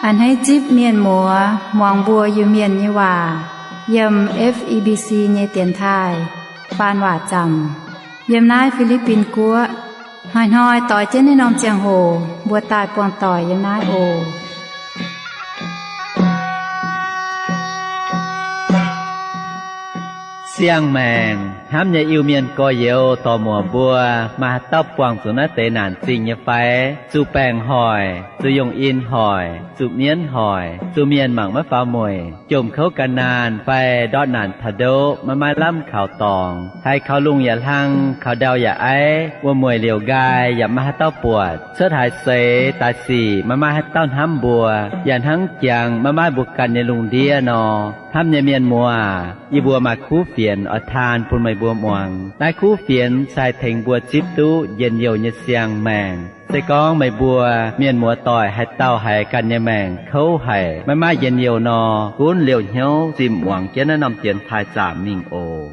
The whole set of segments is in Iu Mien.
A'hneiv zipv mienh muoz muangx mbuo Iu-Mienh nyei waac yiem F E B C nyei dienx taaih faan waac zaamc yiem naaiv Fi^li^bin Guoqv. Hnoi-hnoi doix jienv naaiv norm ziangh hoc mbuo daaih buangh doic yiem naaiv oc. Siang-maengc hnamv nyei Iu-Mienh gorx-youz dorc-muoc mbuo, maaih haaix dauh buangh zuqc naaiv deix naanc zingh nyei fai? Zuqc baengc hoic, zuqc yungh in hoic, zuqc mienv hoic, zuqc mienh mangc maiv faaux mueic, jomc kouv gan naanh fai ndortv naanc taux ndoqv maiv maaih lamh kaux dorngx, haiz kaux lungh yaac hlang, kaux ndau yaac aiv, wuom-mueic liouc nqaai yaac maiv maaih haaix dauh buatc, cuotv haaix seix daaih sic maiv maaih haaix dauh hnamv mbuo, yaac hnangv jangx maiv maaih mbuo ganh nyei lungh ndiev nor. Hnamv nyei mienh muoz, yie mbuo maaih kuv fienx oix taan bun meih mbuo muangx. Naaiv kuv fienx se haih tengx mbuo zipv duqv njien-youh nyei siang-maengc. Se gorngv meih mbuo mienh muoz doic haaix dauh haiz ganh nyei maengc kouv haic, maiv maaih njien-youh nor, gunv liouh hnyouv zinh muangx jienv naaiv norm dienx taaih zaamc mingh oc.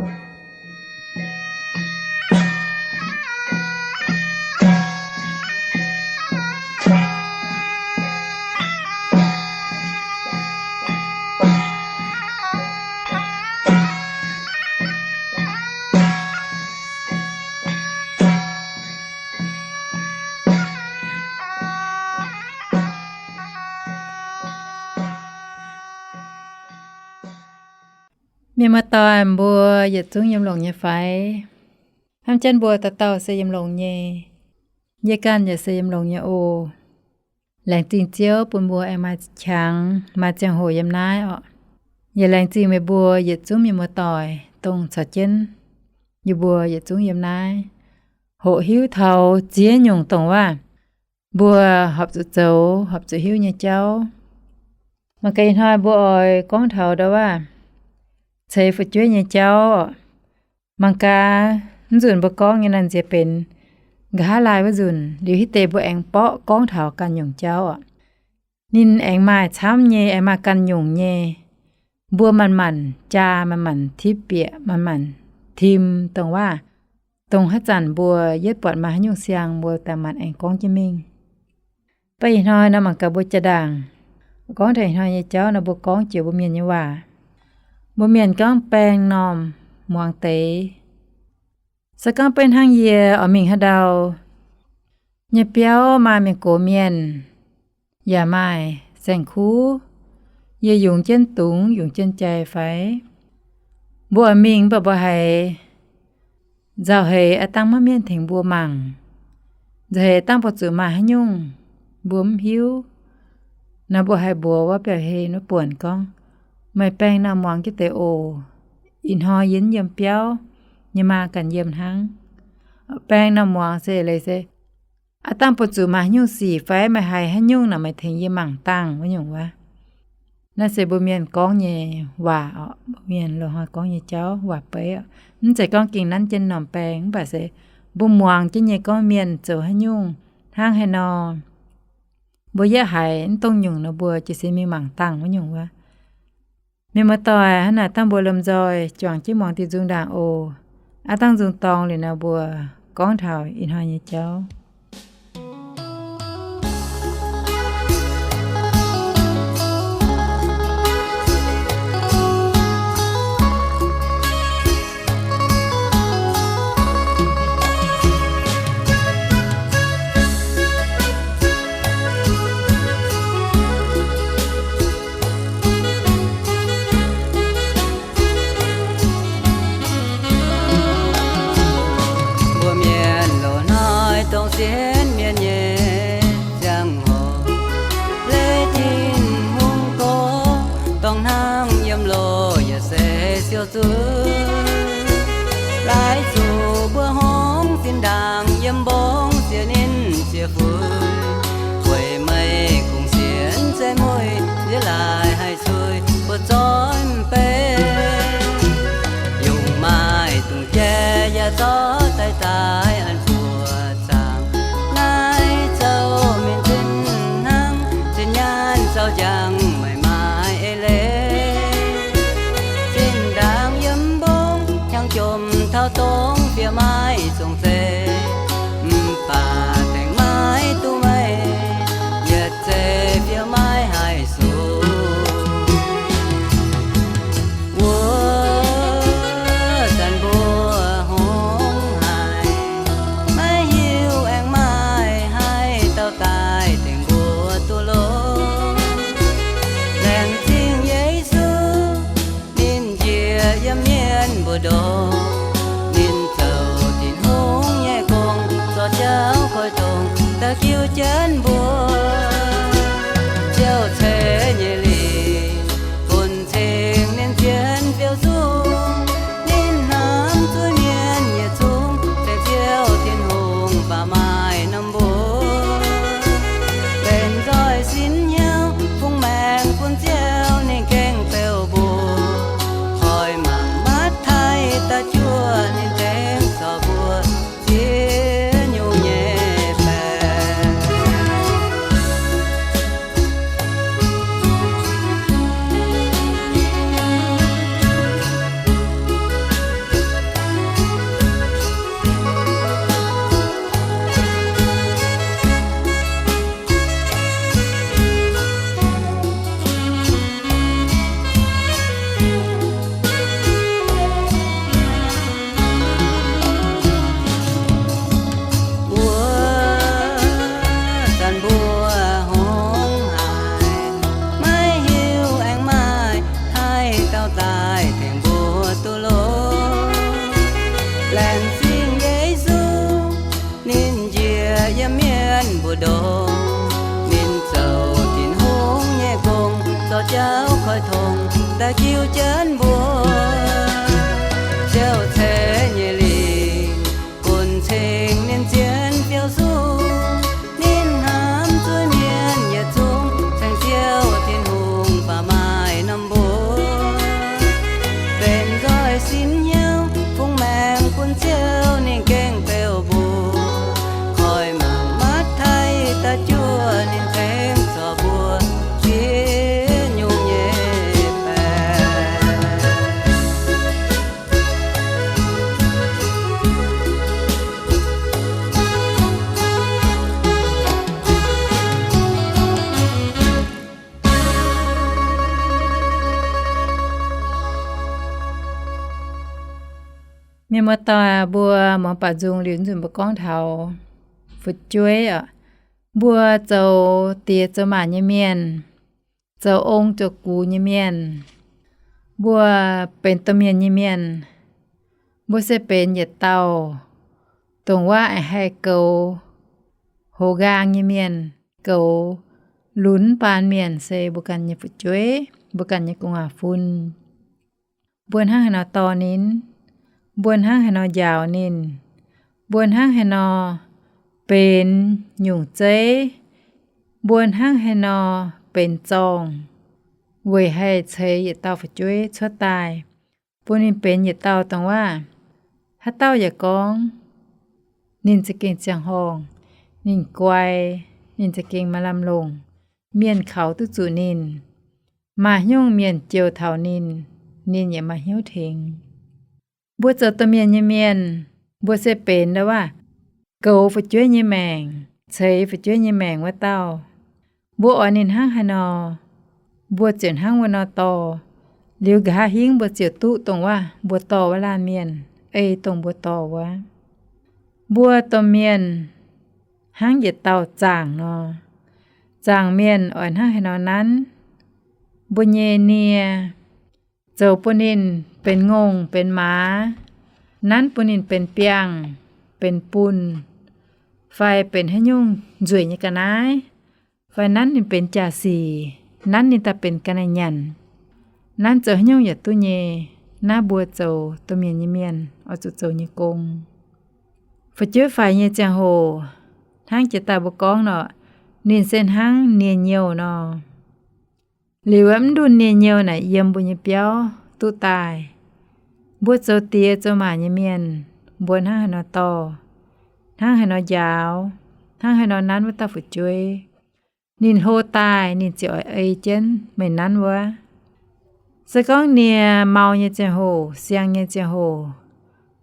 Mienh muoz-doic mbuo yietc zungv yiem longx nyei fai? Hnamv jienv mbuo dauh dauh se yiem longx nyei. Yie ganh yaac se yiem longx nyei oc. Laengz zingh Ziouv bun mbuo aengx maaih qangx maaih ziangh hoc yiem naaiv orqc. Yaac laengz zingh meih mbuo yietc zungv mienh muoz-doic dongh caux jienv yie mbuo yietc zungv yiem naaiv hoqc hiuv taux ziex nyungc dongh waac mbuo horpc zuqc zoux, horpc zuqc hiuv nyei jauv. Mangc gaax ih hnoi mbuo oix gorngv taux ndau waac ceix fu'jueiv nyei jauv. Mangc gaax, mv nzunc mbuo gorngv nyei naaiv nziex benx nqa'haav laai wuov nzunc, liuz hitv deix mbuo aengx borqv gorngv taux ganh nyungc jauv oc. Ninh aengx maaih camv nyei, aengx maaih ganh nyungc nyei. Mbuo manc-manc jaa, manc-manc tipv bieqc, manc-manc tim dongh waac, dongh haaix zanc mbuo yietv buatc maaih haaix nyungc siang, mbuo daaih manc aengx gorngv jienv mingh. Baac ih hnoi nor mangc gaax mbuo jaa-ndaangc gorngv taux ih hnoi nyei jauv nor, mbuo gorngv jiex mbuo mienh nyei waac. Mbuo mienh gorngv baeng normh muangx deix. Se gorngv beiv hnangv yie oix mingh haaix ndau nyei biauv maaih mienh gox mienh, yaac maaih saeng-kuv, yie yungz jienv dungz yungz jienv jai fai? Mbuo oix mingh mv baac mbuo haiz nzauh heix aqv, dangh maiv mienh tengx mbuo mangc. Nzauh heix dangh mbuo zuqc maaih haaix nyungc mbuo mv hiuv nor, mbuo haiz mbuox wuov biauv-hei wuov buonc gorngv, meih baeng normh muangx jienv deix oc. Ih hnoi yie mv yiem biauv, yie maa ganh yiem hnangv. Baeng normh muangx se leiz se aqv, dangh mbuo zuqc maaih haaix nyungc sic fai meih haiz haaix nyungc nor, meih tengx yie mangc dangh wuov nyungc wuov. Naaiv se mbuo mienh gorngv nyei waac orqc, mbuo mienh loz-hnoi gorngv nyei jauv waac-beiv. Mv zeiz gorngv gengh nanv jienv normh baeng, mv baac se mbuo muangx jienv nyei gorngv mienh zoux haaix nyungc hnangv haaix nor, mbuo yietv haiz mv dongh nyungc nor, mbuo jiez sin mingh mangc dangh wuov nyungc wuov. Mienh muoz-doic, hnangv naaic dangh mbuo lomh nzoih juangc jienv muangx diuh nzung ndaangc oc. Aqv, dangh nzung dorngx liuz nor, mbuo gorngv taux ih hnoi nyei jauv. Mbuo mienh loz-hnoi dongh sienx mienh nyei ziangh hoc, leiz Tin-Hungh gorngv, dongh hnangv yiem loz-yietc seix siou zuqv, laaix zuqc mbuo hngongx zinh ndaangc yiem mbong ziex ninh ziex fuix, weic meih kungx sienx zeiv mueiz, nziex laaix haih zuiz buoz-zoih mv bei. Yungh maaih dungz jai yaac zorqv daaih daaih an buoz zaangc. Naaiv zouv mienh zinh hnangv zinh nyaanh zaux njang, meih maaih eix leiz. Zinh ndaangc yiem mbong hnyangx-jomc taux dongh fiev maiv zongc zeiv, mv baac dengh maiv duqv meih yietc zeiv fiev maiv haih daaih tengx mbuo duqv longx. Laengz zingh Yesu, ninh njiec yiem mienh mbu'ndongx. Ninh zoux Tin-Hungh nyei gong, zorc jauv koiv-tongx daaih jiu jienv mbuo. Ziouv ceix nyei lingc bun cing ninh zien fiou sung. Ninh hnamv zuiz-mienh yietc zungv, ceng Ziouv Tin-Hungh baac maaih norm mbuo. Benx nzoih sin hnyouv, fungx maengc bun Ziouv ninh gengh beu mbuo. Koi mangc Matv^taai da'juov, ninh ceng zorc mbuo ziex nyungc nyei baeqc. Mienh muoz-doic, mbuo muangx baaux nzung liuz nzunc mbuo gorngv taux fu'jueiv oc. Mbuo zoux diex zoux maac nyei mienh, zoux ong zoux gux nyei mienh, mbuo benx domh mienh nyei mienh, mbuo se benx yietc dauh dongh waac aengx haih goux hoz nqaang nyei mienh, goux lunx baan mienh se mbuo ganh nyei fu'jueiv, mbuo ganh nyei gu'nguaaz-fun. Mbuo hnangv haaix nor dorh ninh? Mbuo hnangv haaix nor njaaux ninh? Mbuo hnangv haaix nor benx nyungc zeiv? Mbuo hnangv haaix nor benx zorngh weic haih ceix yietc dauh fu'jueiv cuotv daaih, bun ninh benx yietc dauh dongh waac? Haaix dauh yaac gorngv ninh za'gengh ziangh horngh, ninh guai, ninh za'gengh maaih lamh longc, mienh kaux duqv zuqc ninh, maaih haaix nyungc mienh jouh taux ninh, ninh yaac maaih hnyouv tengx. Mbuo zoux domh mienh nyei mienh, mbuo se benx ndau waac goux fu'jueiv nyei maengc, ceix fu'jueiv nyei maengc wuov dauh. Mbuo oix ninh hnangv haaix nor, mbuo ziouc hnangv wuov nor dorh. Liuz nqa'haav hingv mbuo ziouc duqv dongh waac mbuo dorh wuov laanh mienh, ei dongh mbuo dorh wuov. Mbuo domh mienh hnangv yietc dauh zaangc nor. Zaangc mienh oix hnangv haaix nor nanv? Mbuo nyei nie zoux bun ninh benx ngongh benx maaz, nanv bun ninh benx biangh, benx bunh, fai benx haaix nyungc nzueic nyei ga'naaiv, fai nanv ninh benx jaa-sic, nanv ninh daaih benx ga'naaiv nyanc, nanv zoux haaix nyungc yaac duqv nyei. Naaiv mbuo zoux domh mienh nyei mienh oix zuqc zoux nyei gong. Fu'jueiv faix nyei ziangh hoc, hnangv jiex daaih mbuo gorngv nor, ninh se hnangv nie-nyouh nor. Liuz mv ndunh nie-nyouh naaic yiem mbuo nyei biauv duqv daaih. Mbuo zoux diex zoux maac nyei mienh, mbuo hnangv haaix nor dorh, hnangv haaix nor njaaux, hnangv haaix nor nanv wuov dauh fu'jueiv, ninh hlo daaih ninh ziouc oix ei jienv meih nanv wuov. Se gorngv nie mau nyei ziangh hoc, siang nyei ziangh hoc,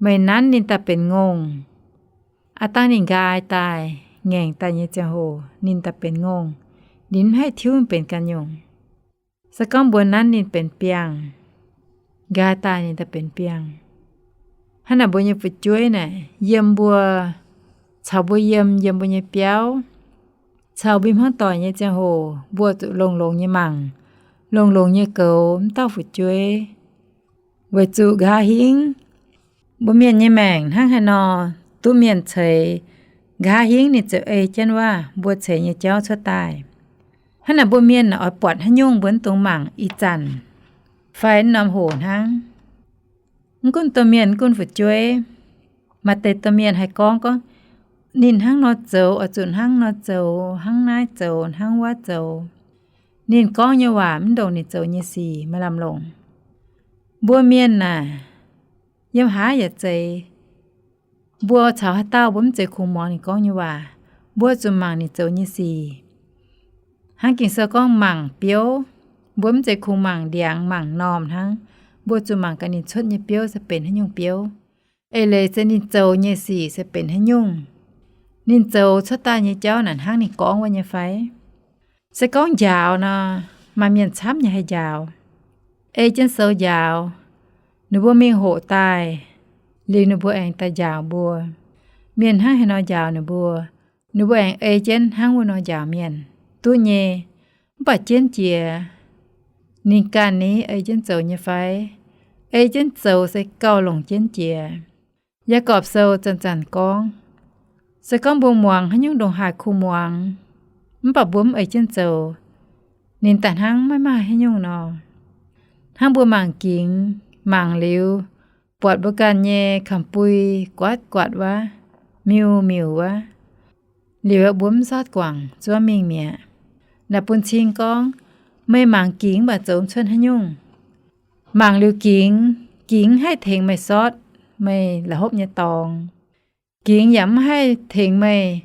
meih nanv ninh daaih benx ngongh. Aav dangh ninh nqaai daaih, ngaengc daaih nyei ziangh hoc ninh daaih benx ngongh, ninh mv haih tiuv benx ganh nyungc. Se gorngv mbuo nanv ninh benx biangh, nqaai daaih ninh daaih benx biangh. Hnangv naaic mbuo nyei fu'jueiv naaic yiem mbuo, caux mbuo yiem, yiem mbuo nyei biauv, caux mbuo hmuangv doic nyei ziangh hoc, mbuo zuqc longx-longx nyei mangc, longx-longx nyei goux mv dauh fu'jueiv. Weic zuqc nqa'haav hingv mbuo mienh nyei maengc hnangv haaix nor duqv mienh ceix, nqa'haav hingv ninh ziouc ei jienv waac mbuo ceix nyei jauv cuotv daaih. Hnangv naaic mbuo mienh oix buatc haaix nyungc mbuo mv dungx mangc ih zanc fai norm hoc hnangv. Mv gunv domh mienh, mv gunv fu'jueiv, maaih deix domh mienh haih gorngv, gorngv, ninh hnangv nor zoux, oix zuqc hnangv nor zoux, hnangv naaiv zoux, hnangv wuov zoux. Ninh gorngv nyei waac mv ndongc ninh zoux nyei sic maaih lamh longc. Mbuo mienh naaic, yiem haaix yaac zeiz, mbuo caux haaix dauh mbuo mv zeiz kungx muangx ninh gorngv nyei waac, mbuo zuqc mangc ninh zoux nyei sic. Hnangv Ging-Sou gorngv mangc biouv, mbuo mv zeiz kungx mangc ndiangx mangc normh hnangv, mbuo zuqc mangc gaax ninh cuotv nyei biouv se benx haaix nyungc biouv. Eix leiz se ninh zoux nyei sic se benx haaix nyungc. Ninh zoux cuotv daaih nyei jauv naaic hnangv ninh gorngv wuov nyei fai? Se gorngv njaaux nor, maaih mienh camv nyei haih njaaux. Ei jienv sou njaaux, ninh mbuo mingh hoqc daaih, liuz ninh mbuo aengx daaih njaaux mbuo. Mienh hnangv haaix nor njaaux ninh mbuo, ninh mbuo aengx ei jienv hnangv wuov nor njaaux mienh. Duqv nyei. Mv baac jienv jiex, Ninh ganh ni ei jienv zoux nyei fai? Ei jienv zoux se gauh longc jienv jiex. Yaagorpc Sou zanc-zanc gorngv, se gorngv mbuo muangx haaix nyungc ndongc haaix kuh muangx, mv baac mbuo mv ei jienv zoux, ninh daaih hnangv maiv maaih haaix nyungc nor. Hnangv mbuo mangc gingx, mangc liuz, buatc mbuo ganh nyei kamx-bui guaatv guatv wuov, miuc miuc wuov, liuz mbuo mv sortv guangc zuov mingh mi'aqv. Naaic bun cing gorngv, meih mangc gingx mv baac zoux mv cuotv haaix nyungc. Mangc liuz gingx, gingx haih tengx meih sortv meih la'hopv nyei dorngx. Gingx yaac mv haih tengx meih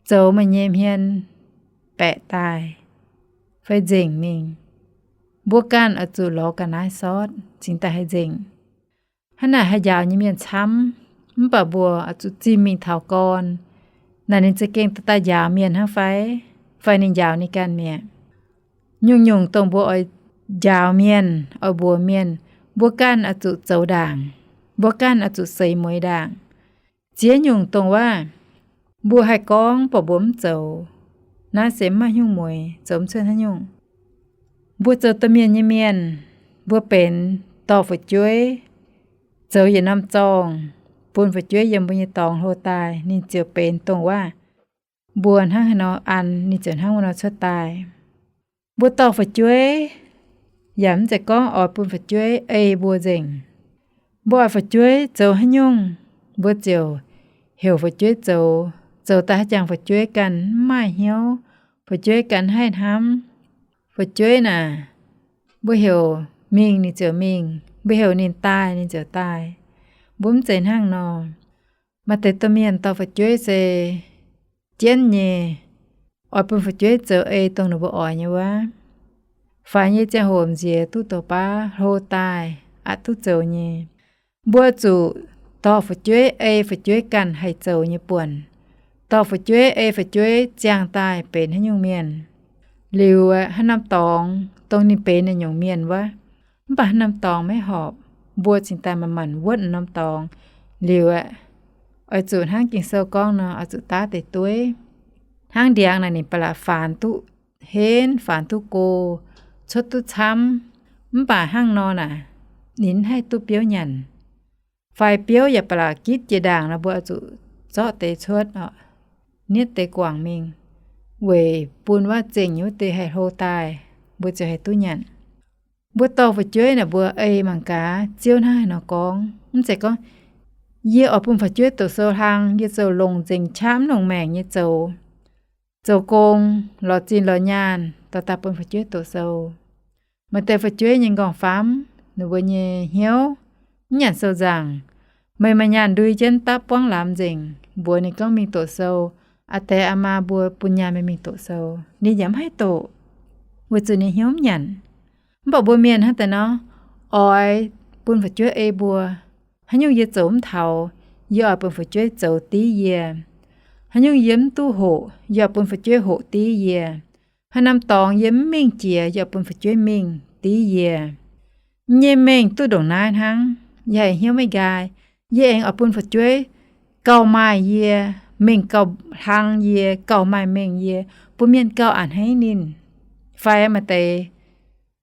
zoux meih nyei hmien baeqc daaih fai nzengc mingh. Mbuo ganh oix zuqc lorz ga'naaiv sortv cingx daaih haih nzengc. Hnangv naaic haih njaaux nyei mienh camv, mv baac mbuo oix zuqc zimh mingh taux gorn. Naaic ninh za'gengh daaih njaaux mienh hnangv fai? Fai ninh njaaux ninh ganh mi'aqv? Nyungc-nyungc dongh mbuo oix njaaux mienh, oix mbuox mienh, mbuo ganh oix zuqc zoux ndaangc. Mbuo ganh oix zuqc seix mueiz ndaangc. Ziex nyungc dongh wuov, mbuo haih gorngv baac mbuo mv zoux, naaiv se mv maaih hnyouv mueiz, zoux mv cuotv haaix nyungc. Mbuo zoux domh mienh nyei mienh, mbuo benx dorh fu'jueiv zoux yietc norm zorngh, bun fu'jueiv yiem mbuo nyei dorngx hlo daaih, ninh ziouc benx dongh wuov, mbuo hnangv haaix nor an, ninh ziouc hnangv wuov nor cuotv daaih. Mbuo dorh fu'jueiv yaac mv zeiz gorngv oix bun fu'jueiv ei mbuo nzengc. Mbuo oix fu'jueiv zoux haaix nyungc, mbuo ziouc heuc fu'jueiv zoux. Zoux daaih haaix jangx fu'jueiv ganh mv maaih hnyouv, fu'jueiv ganh haih hnamv. Fu'jueiv naaic, mbuo heuc mingh ninh ziouc mingh, mbuo heuc ninh daaih ninh ziouc daaih. Mbuo mv zeiz hnangv nor. Maaih deix domh mienh dorh fu'jueiv se jienv nyei, oix bun fu'jueiv zoux ei dongh ninh mbuo oix nyei wuov. Faix nyei ziangh hoc m'nziex duqv douz baav hlo daaih aqc duqv zoux nyei. Mbuo zuqc dorh fu'jueiv ei fu'jueiv ganh haih zoux nyei buonc. Dorh fu'jueiv ei fu'jueiv ziangh daaih benx haaix nyungc mienh. Liuz haaix norm dorngx dongh ninh benx naaiv nyungc mienh wuov, mv baac haaix norm dorngx maiv horpc, mbuo cingx daaih manc-manc wuotv norm dorngx. Liuz aeqv, oix zuqc hnangv Ging-Sou gorngv nor, oix zuqc daav deix dueiv. Hnangv ndiangx naaic ninh ba'laqc faanx duqv henv, faanx duqv go, cuotv duqv camv, mv baac hnangv nor naaic, ninh haih duqv biouv nyanc. Fai biouv yaac ba'laqc gitv jiex ndaangc nor, mbuo oix zuqc zorqv deix cuotv, nietv deix guangc mingh, weic bun wuov zengc nyei wuov deix haih hlo daaih, mbuo ziouc haih duqv nyanc. Mbuo dorh fu'jueiv naaic mbuo ei mangc gaax Ziouv hnangv haaix nor gorngv. Mv zeiz gorngv, yie oix bun fu'jueiv doqc sou hlang, yie zoux longc nzengc qaqv mv longc maengc nyei zoux, zoux gong, lorz zinh lorz nyaanh dorh daaih bun fu'jueiv doqc sou. Maaih deix fu'jueiv nyei m'nqorngv-famv, ninh mbuo nyei hnyouv mv nyanc sou nzaangc. Meih maaih nyaanh ndui jienv dapv buangv lamz nzengc, mbuox ninh gorngv mingh doqc sou, aa deix aa maa mbuo bun nyaanh meih mingh doqc sou, ninh yaac mv haih doqc, weic zuqc ninh hnyouv mv nyanc. Mv baac mbuo mienh hnangv daaih nor, oix bun fu'jueiv ei mbuo, haaix nyungc yie zoux mv taux, yie oix bun fu'jueiv zoux div yie. Haaix nyungc yie mv duqv hoqc, yie oix bun fu'jueiv hoqc div yie. Haaix norm dorngx yie mv mingh jiex, yie oix bun fu'jueiv mingh div yie. Yie nyei mengh duqv ndongc naaiv hnangv, yie haiz hnyouv maiv nqaai, yie aengx oix bun fu'jueiv gauh maaih yie, mengh gauh hlang yie, gauh maaih mengh yie, bun mienh gauh a'hneiv ninh. Fai maaih deix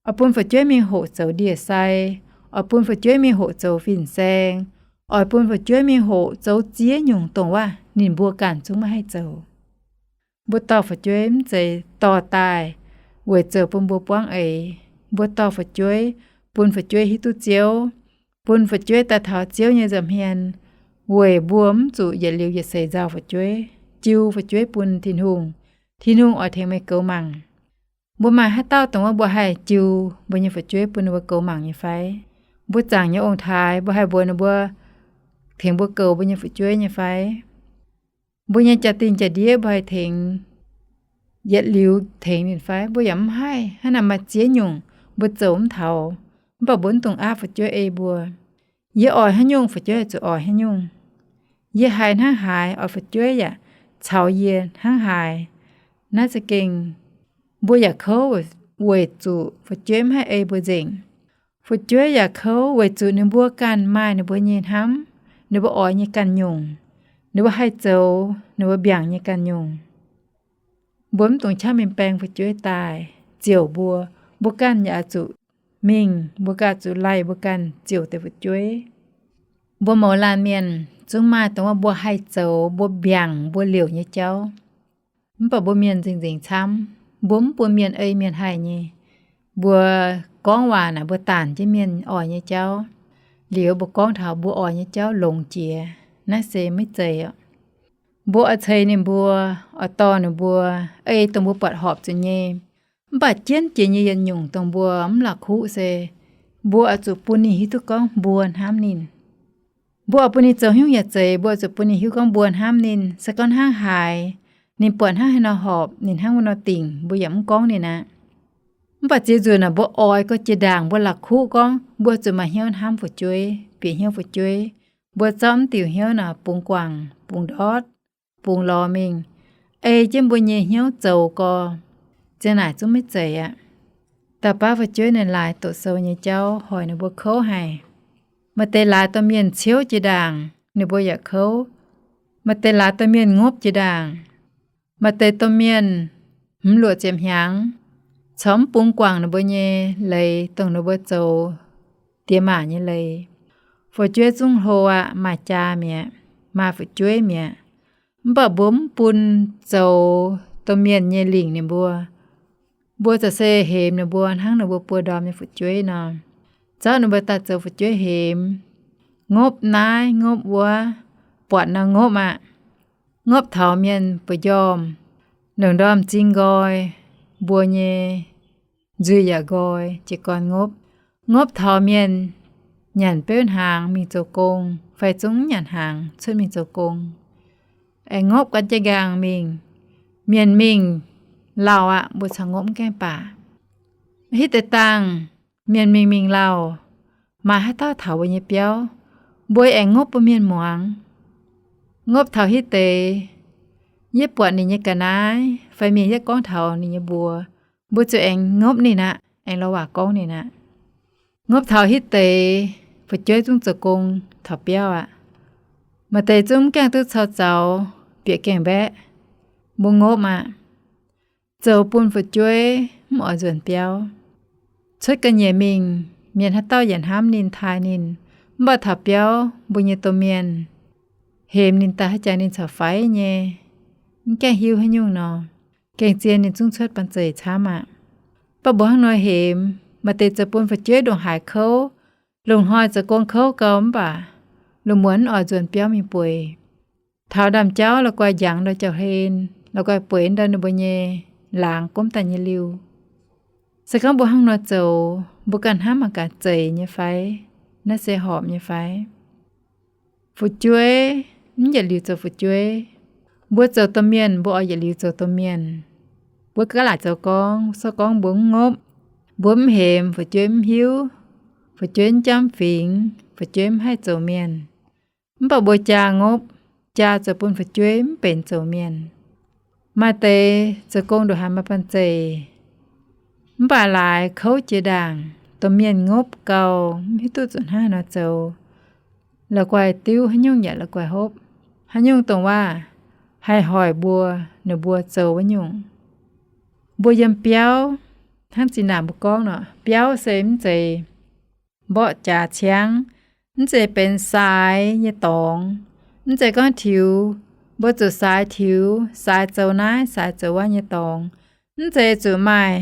oix bun fu'jueiv mingh hoqc zoux ndie-sai, oix bun fu'jueiv mingh hoqc zoux fin-saeng, oix bun fu'jueiv mingh hoqc zoux ziex nyungc dongh wuov ninh mbuo ganh zungv maiv haih zoux. Mbuo dorh fu'jueiv mv zeiz dorh daaih weic zoux bun mbuo buangv eix. Mbuo dorh fu'jueiv bun fu'jueiv hiuv duqv Ziouv, bun fu'jueiv daaih taux Ziouv nyei nza'hmien, weic mbuo mv zuqc yietc liuz yietc seix nzauh fu'jueiv, jiu fu'jueiv bun Tin-Hungh. Tin-Hungh oix tengx meih goux mangc. Mbuo maaih haaix dauh dongh wuov mbuo haih jiu mbuo nyei fu'jueiv bun ninh mbuo goux mangc nyei fai? Mbuo zaangc nyei ong-taaix mbuo haih mbuox ninh mbuo tengx mbuo goux mbuo nyei fu'jueiv nyei fai? Mbuo nyei jaa-dingh jaa-ndiev mbuo haih tengx yietc liuz tengx ninh fai? Mbuo yaac mv haih. Hnangv naaic maaih ziex nyungc mbuo zoux mv taux, mv baac mbuo mv dungx aapv fu'jueiv ei mbuo. Yie oix haaix nyungc, fu'jueiv zuqc oix haaix nyungc. Yie haiz hnangv haaix, oix fu'jueiv yaac caux yie hnangv haaix. Naaiv za'gengh mbuo yaac kouv weic zuqc fu'jueiv mv haih ei mbuo nzengc. Fu'jueiv yaac kouv weic zuqc ninh mbuo ganh maaih ninh mbuo nyei hnamv, ninh mbuo oix nyei ganh nyungc, ninh mbuo haih zoux ninh mbuo mbiaangc nyei ganh nyungc. Mbuo mv dungx qaqv mingh baeng fu'jueiv daaih ziouc mbuo. Mbuo ganh yaac oix zuqc mingh, mbuo ganh zuqc laih mbuo ganh ziouc deix fu'jueiv. Mbuo mouz laanh mienh zungv maaih dongh wuov mbuo haih zoux, mbuo mbiaangc, mbuo liouc nyei jauv. Mv baac mbuo mienh nzengc nzengc camv, mbuo mv bun mienh ei mienh haih nyei. Mbuo gorngv waac naaic mbuo daanc jienv mienh oix nyei jauv. Liuz mbuo gorngv taux mbuo oix nyei jauv longx jiex, naaiv se maiv zeiz oc. Mbuo oix ceix ninh mbuo, oix dorh ninh mbuo, ei dongh mbuo buatc horpc zuqc nyei. Mv baac jienv jiex nyei yietc nyungc dongh mbuo mv la'kuqv se, mbuo oix zuqc bun ninh hiuv duqv gorngv mbuo hnamv ninh. Mbuo oix bun ninh zoux haaix nyungc yaac zeiz, mbuo oix zuqc bun ninh hiuv gorngv mbuo hnamv ninh. Se gorngv hnangv haaix, ninh buatc hnangv haaix nor horpc, ninh hnangv wuov nor dingc, mbuo yaac mv gorngv ninh aqv. Mv baac ziex nzunc naaic mbuo oix gau jiex ndaangc, mbuo la'kuqv gorngv mbuo zuqc maaih hnyouv hnamv fu'jueiv, bieqc hnyouv fu'jueiv. Mbuo zorqv mv diuc hnyouv naaic bungx guangc, bungx ndortv, bungx lorz mingh, ei jienv mbuo nyei hnyouv zoux gau. Ziang naaic zungv maiv zeiz aqv. Dauh baav fu'jueiv ninh laaix doqc sou nyei jauv hoic ninh mbuo kouv haic. Maaih deix laaix domh mienh ciouv jiex ndaangc, ninh mbuo yaac kouv. Maaih deix laaix domh mienh ngopv jiex ndaangc. Maaih deix domh mienh hmz luoqc ziepc hnyangx, corc mv bungx guangc ninh mbuo nyei leiz, dongh ninh mbuo zoux diex maac nyei leiz. Fu'jueiv zungv hlo aqv, maaih jaa mi'aqv, maaih fu'jueiv mi'aqv. Mv baac mbuo mv bun zoux domh mienh nyei lingc ninh mbuo. Mbuo za'gengh hemx ninh mbuo hnangv ninh mbuo buo ndorm nyei fu'jueiv nor. Zorqv ninh mbuo daaih zoux fu'jueiv hemx. Ngopv naaiv ngopv wuov, buatc nor ngopv aqv. Ngopv taux mienh mbu'njormh, longc ndorm m'zing nqoi, mbuo nyei nzuih yaac nqoi, jiez gorn ngopv. Ngopv taux mienh nyanc beuv hnaangx mingh zoux gong fai zungv mv nyanc hnaangx cuotv mingh zoux gong. Aengx ngopv gan jienv nqaang mingh. Mienh mingh lauh aqv, mbuo caux ngopv mv gaengh baac. Hitv deix dangh, mienh mingh mingh lauh, maaih haaix dauh taux mbuo nyei biauv, mbuo aengx ngopv bun mienh muangx. Ngopv taux hitv deix, yie buatc ninh nyei ga'naaiv fai mienh yaac gorngv taux ninh nyei mbuox, mbuo ziouc aengx ngopv ninh aqv, aengx lorz waac gorngv ninh aqv. Ngopv taux hitv deix, fu'jueiv zungv zoux gong taux biauv aqv. Maaih deix zungv mv gaengh duqv cau zaux, bieqc gaengh mbaeqv. Mbuo ngopv aqv. Zoux bun fu'jueiv mv oix nzuonx biauv. Cuotv ga'nyiec mingh, mienh haaix dauh yaac hnamv ninh, taaih ninh. Mv baac taux biauv mbuo nyei domh mienh hemx ninh daaih haaix jaax ninh corc faix nyei, mv gaengh hiuv haaix nyungc nor. Gengh zien ninh zungv cuotv banh zeic camv aqv. Mv baac mbuo hnangv nor hemx, maaih deix zoux bun fu'jueiv ndongc haaix kouv, lungh hnoi zoux gong kouv gau mv baac lungh muonz mv oix nzuonx biauv mingh bueix. Taux ndaamv-jauv la'guaih njangx ndau jauv-hlen, la'guaih bueix ndau ninh mbuo nyei laangz gomv daaih nyei liuh. Se gorngv mbuo hnangv nor zoux, mbuo ganh hnamv mangc gaax zeiz nyei fai? Naaiv se horpc nyei fai? Fu'jueiv mv yietc liuz zoux fu'jueiv. Mbuo zoux domh mienh, mbuo oix yietc liuz zoux domh mienh. Mbuo gaav laaic zoux gorngv, se gorngv mbuo mv ngopv, mbuo mv hemx, fu'jueiv mv hiuv, fu'jueiv mv jamv fingx, fu'jueiv mv haih zoux mienh. Mv baac mbuo jaa ngopv, jaa zoux bun fu'jueiv mv benx zoux mienh. Maaih deix zoux gong ndongc haaix maaih banh zeic, mv baac laaix kouv jiex ndaangc, domh mienh ngopv gau, mv hiuv duqv zuqc hnangv haaix nor zoux. La'guaih diuv haaix nyungc yaac la'guaih hopv. Haaix nyungc dongh waac haih hoic mbuo, ninh mbuo zoux wuov nyungc. Mbuo yiem biauv, hnangv zinh ndaangc mbuo gorngv nor, biauv se mv zeiz mborqv jaax ciangv, mv zeiz benx saaix nyei dorngx. Mv zeiz gorngv tiux, mbuo zuqc saaix tiux, saaix zoux naaiv, saaix zoux wuov nyei dorngx. Mv zeiz zuqc maaih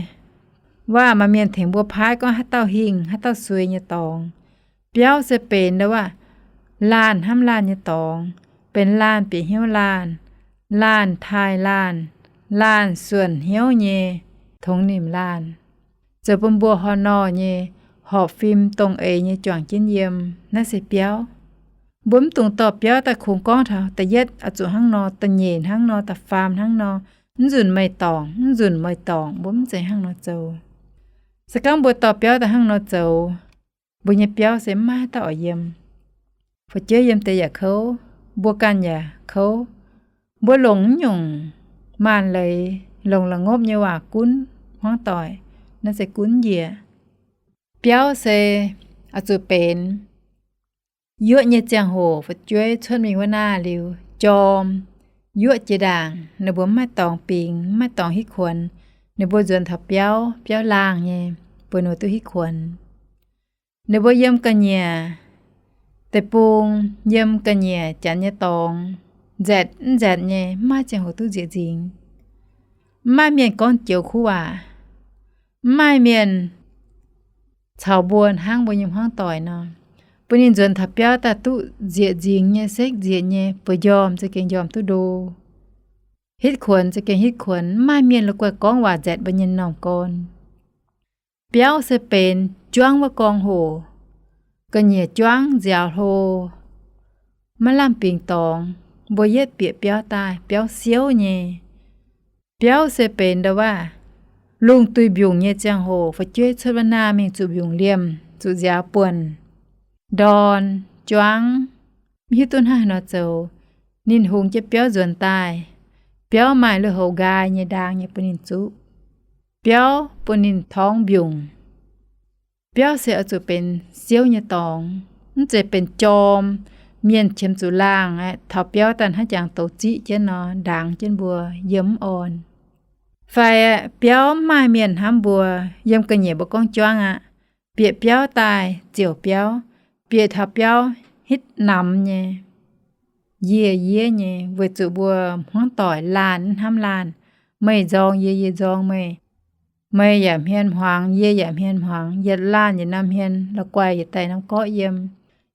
waac maaih mienh tengx mbuo paaiv gorngv haaix dauh hingh, haaix dauh suei nyei dorngx. Biauv se benx ndau waac laanh hnamv laanh nyei dorngx, benx laanh bieqc hnyouv laanh, laanh taaih laanh, laanh suonc hnyouv nyei tongx nimc laanh. Zoux bun mbuo horh nor nyei horpc fim dongh eix nyei juangc jienv yiem, naaiv se biauv. Mbuo mv dungx dorh biauv daaih kungx gorngv taux da'yietv oix zuqc hnangv nor, da'nyeic hnangv nor, da'faam hnangv nor, mv nzunc meih dorngc, mv nzunc meih dorngc, mbuo mv zeiz hnangv nor zoux. Se gorngv mbuo dorh biauv daaih hnangv nor zoux, mbuo nyei biauv se mv maaih haaix dauh oix yiem. Fu'jueiv yiem deix yaac kouv, mbuo ganh yaac kouv. Mbuo longc mv nyungc maanc leiz, longc la'ngopv nyei waac gunv hmuangv doic, naaiv se gunv njiec. Biauv se oix zuqc benx yuoqv nyei ziangh hoc fu'jueiv cuotv mingh wuov naaiv liuz jorm, yuoqv jiex ndaangc, ninh mbuo mv maaih dorngx bingx, mv maaih dorngx hitv kuonx. Ninh mbuo nzuonx taux biauv, biauv laangh nyei, bun ninh mbuo duqv hitv kuonx. Ninh mbuo yiem ga'nyiec deic-bung, yiem ga'nyiec janx nyei dorngx, nzaatc mv nzaatc nyei, mv maaih ziangh hoc duqv nzieqc nzingx. Mv maaih mienh gorngv joux kuv waac. Mv maaih mienh caux mbuo hnangv mbuo nyei hmuangv doic nor, bun ninh nzuonx taux biauv daaih duqv nzieqc nzingx nyei, sekv nzieqc nyei, bueix njormh za'gengh njormh duqv ndo, hitv kuonx za'gengh hitv kuonx. Mv maaih mienh la'guaih gorngv waac nzaatc mbuo nyei m'normh gorn. Biauv se benx juangv wuov gorngv hoc, ga'nyiec juangv nziaaux hlo, maiv lamh bingx dorngx, mbuo yietv bieqc biauv daaih, biauv siouv nyei. Biauv se benx ndau-waac lungh duih mbiungc nyei ziangh hoc, fu'jueiv cuotv wuov naah mingh zuqc mbiungc liemh, zuqc nziaaux buonc, ndorn, juangv, mv hiuv duqv hnangv haaix nor zoux. Ninh hungx jienv biauv nzuonx daaih, biauv maaih lui-houx nqaai nyei ndaang nyei bun ninh zuqv. Biauv bun ninh torngv mbiungc. Biauv se oix zuqc benx siouv nyei dorngx, mv zeiz benx jorm. Mienh qiemx zuqc laangh aeqv, taux biauv daaih hnangv jangx douz ziqv jienv nor, ndaangx jienv mbuo, yiem mv orn. Fai aeqv, biauv mv maaih mienh hnamv mbuo. Yiem ga'nyiec mbuo gorngv juangv aqv. Bieqc biauv daaih ziouc biauv, bieqc taux biauv hitv namx nyei, yie yie nyei, weic zuqc mbuo hmuangv doic laanh mv hnamv laanh. Meih nzorng yie, yie nzorng meih. Meih yaac hmien hmuangx, yie yaac hmien hmuangx. Yietc laanh yietc norm hmien la'guaih yietc daaih norm gorqv yiem.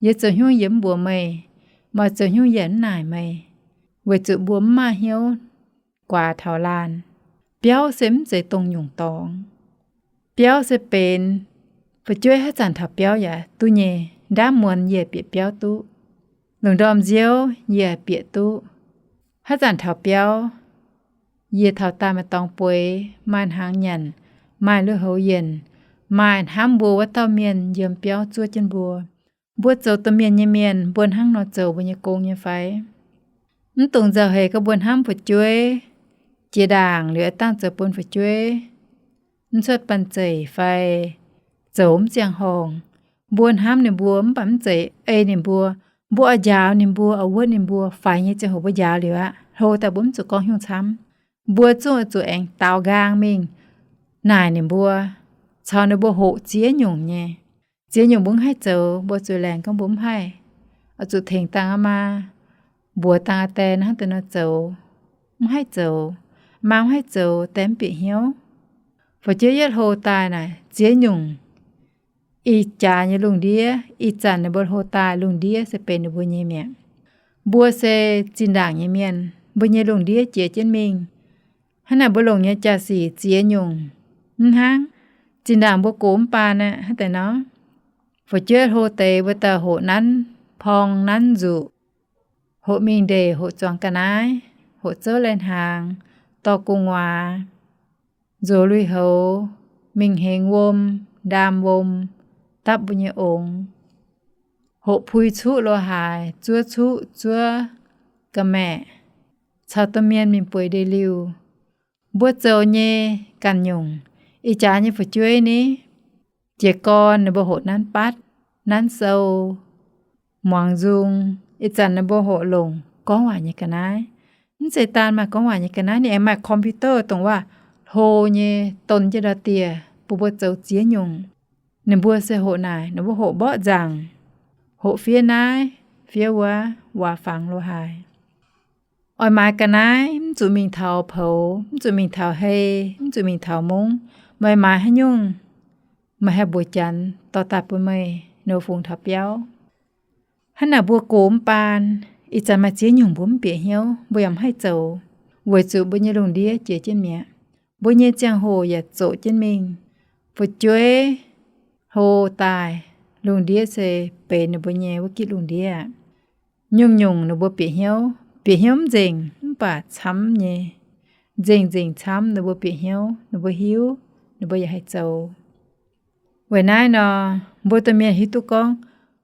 Yie zoux hnyouv yie mv mbuox meih, meih zoux hnyouv yie mv naaic meih, weic zuqc mbuo mv maaih hnyouv guaax taux laanh. Biauv se mv zeiz dongh nyungc dorngx. Biauv se benx, fu'jueiv haaix zanc taux biauv yaac duqv nyei. Ndaamv muonz yie bieqc biauv duqv. Lungh ndorm nziouv yie bieqc duqv. Haaix zanc taux biauv, yie taux daaih maaih dorngx bueix, maaih hnaangx nyanc, maaih lui-houx yienc, maaih hnamv mbuo wuov dauh mienh yiem biauv zuov jienv mbuo. Mbuo zoux domh mienh nyei mienh, mbuo hnangv nor zoux mbuo nyei gong nyei fai? Mv dungx nzauh heix gorngv mbuo hnamv fu'jueiv, jiex ndaangc liuz dangh zoux bun fu'jueiv mv cuotv banh zeic fai zoux mv ziangh horngh. Mbuo hnamv ninh mbuo mv baac mv zeiz ei ninh mbuo. Mbuo oix njaaux ninh mbuo, oix wuotv ninh mbuo, faix nyei ziangh hoc mbuo njaaux liuz aqv, hlo daaih mbuo mv zuqc gorngv hnyouv camv. Mbuo zungv oix zuqc aengx daaux nqaang mingh naaic ninh mbuo, caux ninh mbuo hoqc ziex nyungc nyei. Ziex nyungc mbuo mv haih zoux, mbuo zuqc laengz gorngv mbuo mv haih. Oix zuqc tengx dangh aa maa, mbuox dangh aa die hnangv deix nor zoux. Mv haih zoux. Maa mv haih zoux, die mv bieqc hnyouv. Fu'jueiv yietv hlo daaih naaic ziex nyungc. Ih jaax nyei lungh ndiev, ih zanc ninh mbuo hlo daaih lungh ndiev se benx ninh mbuo nyei mi'aqv. Mbuo se zinh ndaangc nyei mienh, mbuo nyei lungh ndiev jiex jienv mingh. Hnangv naaic mbuo longc nyei jaa-sic ziex nyungc. Mv hnangv, zinh ndaangc mbuo gox mv baan aqv, hnangv deix nor, fu'jueiv hlo deix mbuo dauh hoqc nanv porng nanv nzuqc, hoqc mingh ndeic, hoqc zuangx ga'naaiv, hoqc zouv lai-hnaangx, dorh gu'nguaaz, nzox lui-houx, mingh hengx wuom, ndaam wuom, dapv mbuo nyei ongx, hoqc pui cuqv lo haaix, zuov cuqv, zuov ga'maeqc, caux domh mienh mingh bueix ndeic-liuh. Mbuo zoux nyei ganh nyungc. Ih jaax nyei fu'jueiv ni, jiez gorn ninh mbuo hoqc nanv batv, nanv sou, muangx nzung. Ih zanc ninh mbuo hoqc longc gorngv waac nyei ga'naaiv. Mv zeiz daan maaih gorngv waac nyei ga'naaiv, ninh aengx maaih computer dongh waac hlo nyei donx jienv ndau-dieh bun mbuo zoux ziex nyungc. Ninh mbuo se hoqc naaic, ninh mbuo hoqc mborqv nzaangc, hoqc fiev naaiv, fiev wuov, waac fangx lo haaix. Oix maaiz ga'naaiv, mv zuqc mingh taux poux, mv zuqc mingh taux hei, mv zuqc mingh taux mungv. Meih maaiz haaix nyungc, meih haih mbuox Janx dorh daaih bun meih, ninh fungx taux biauv. Hnangv naaic mbuo gox mv baan, ih zanc maaih ziex nyungc mbuo mv bieqc hnyouv, mbuo yaac mv haih zoux, weic zuqc mbuo nyei lungh ndiev jiex jienv mi'aqv. Mbuo nyei ziangh hoc yaac zoqc jienv mingh. Fu'jueiv hlo daaih, lungh ndiev se benx ninh mbuo nyei wuov gitv lungh ndiev aqv. Nyungc-nyungc ninh mbuo bieqc hnyouv, bieqc hnyouv mv nzengc mv baac camv nyei. Nzengc-nzengc camv ninh mbuo bieqc hnyouv, ninh mbuo hiuv, ninh mbuo yaac haih zoux. Weic naaiv nor, mbuo domh mienh hiuv duqv gorngv,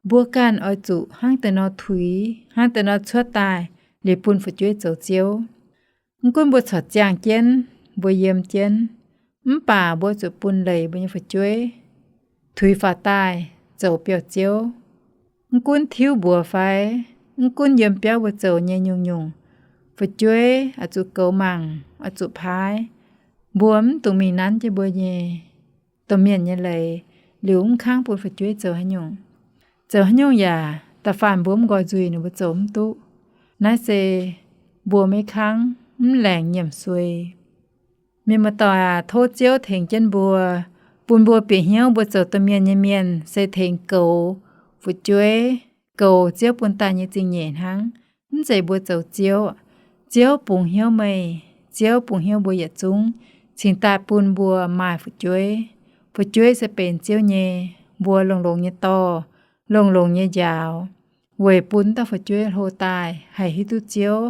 mbuo ganh oix zuqc hnangv deix nor tuix, hnangv deix nor cuotv daaih liuz bun fu'jueiv zoux Ziouv. Mv gunv mbuo corc ziangh jienv, mbuo yiem jienv, mv baac mbuo zuqc bun leiz mbuo nyei fu'jueiv tuix faaux daaih zoux biauv-ziouv. Mv gunv tiuv mbuox fai, mv gunv yiem biauv mbuo zoux nyei nyungc-nyungc, fu'jueiv oix zuqc goux mangc, oix zuqc paaiv. Mbuo mv dungx mingh nanv jienv mbuo nyei domh mienh nyei leiz. liuz mv kangv bun fu'jueiv zoux haaix nyungc. Zoux haaix nyungc yaac da'faanh mbuo mv nqoi nzuih ninh mbuo zoux mv duqv. Naaiv se mbuo maiv kangv, mv laengc nyiemc suei. Mienh muoz-doic aac, tov Ziouv tengx jienv mbuo, bun mbuo bieqc hnyouv mbuo zoux domh mienh nyei mienh se tengx goux fu'jueiv, goux Ziouv bun daaih nyei zingh nyeic hnangv. Mv zeiz mbuo zoux Ziouv. Ziouv bungx hnyouv meih, Ziouv bungx hnyouv mbuo yietc zungv, cingx daaih bun mbuo maaih fu'jueiv. Fu'jueiv se benx Ziouv nyei. Mbuo longx-longx nyei dorh, longx-longx nyei njaaux, weic bun dauh fu'jueiv hlo daaih haih hiuv duqv Ziouv,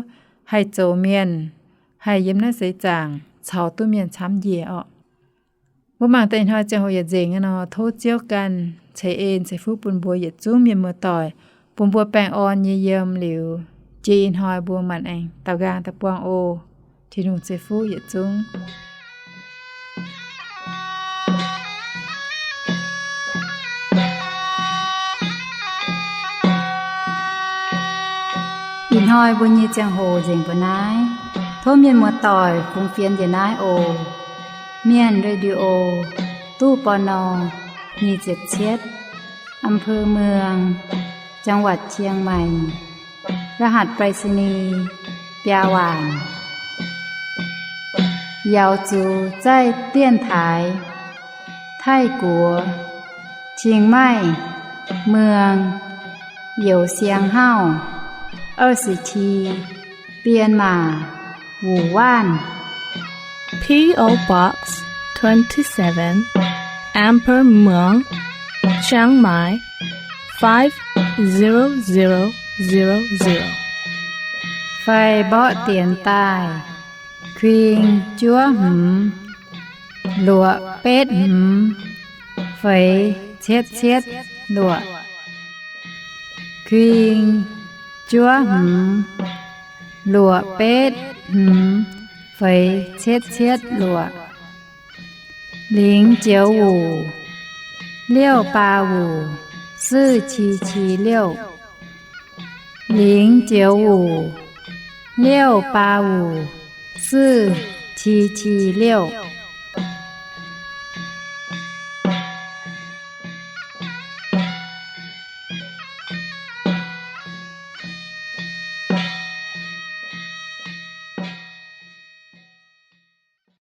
haih zoux mienh, haih yiem naaiv seix zaangc caux duqv mienh camv njiec orqc. Mbuo mangc deix ih hnoi ziangh hoc yietc nzengc nor, tov Ziouv ganh ceix en ceix fuqv bun mbuo yietc zungv mienh muoz-doic, bun mbuo baengh orn nyei yiem liuz, jiex ih hnoi mbuo maanc aengx daaux nqaang daaih buangh oc. Tin-Hungh ceix fuqv yietc zungv. Ih hnoi mbuo nyei ziangh hoc nzengc mbuo naaiv. Tov mienh muoz-doic fungx fienx njiec naaiv oc. Mienh Radio, ตู้ ปณ. nyic ziepc cietv, อำเภอเมือง จังหวัดเชียงใหม่ รหัสไปรษณีย์ biaa waanc. 瑶族在电台 Taiv-Guoqv, Chiang Mai, Mueang, Youz Siang Hauv, 二十七, Bienh Maac, Wuc Waanv. P O Box twenty-seven, อำเภอเมือง Chiang Mai, five zero zero zero zero. Fai mborqv dienx daaih, kuing juov hmz, luoqc betv hmz, feix cietv cietv luoqc. Kuing juov hmz, luoqc betv hmz, feix cietv cietv luoqc. 零九五, 六八五, 四七七六. 零九五, 六八五, 四七七六.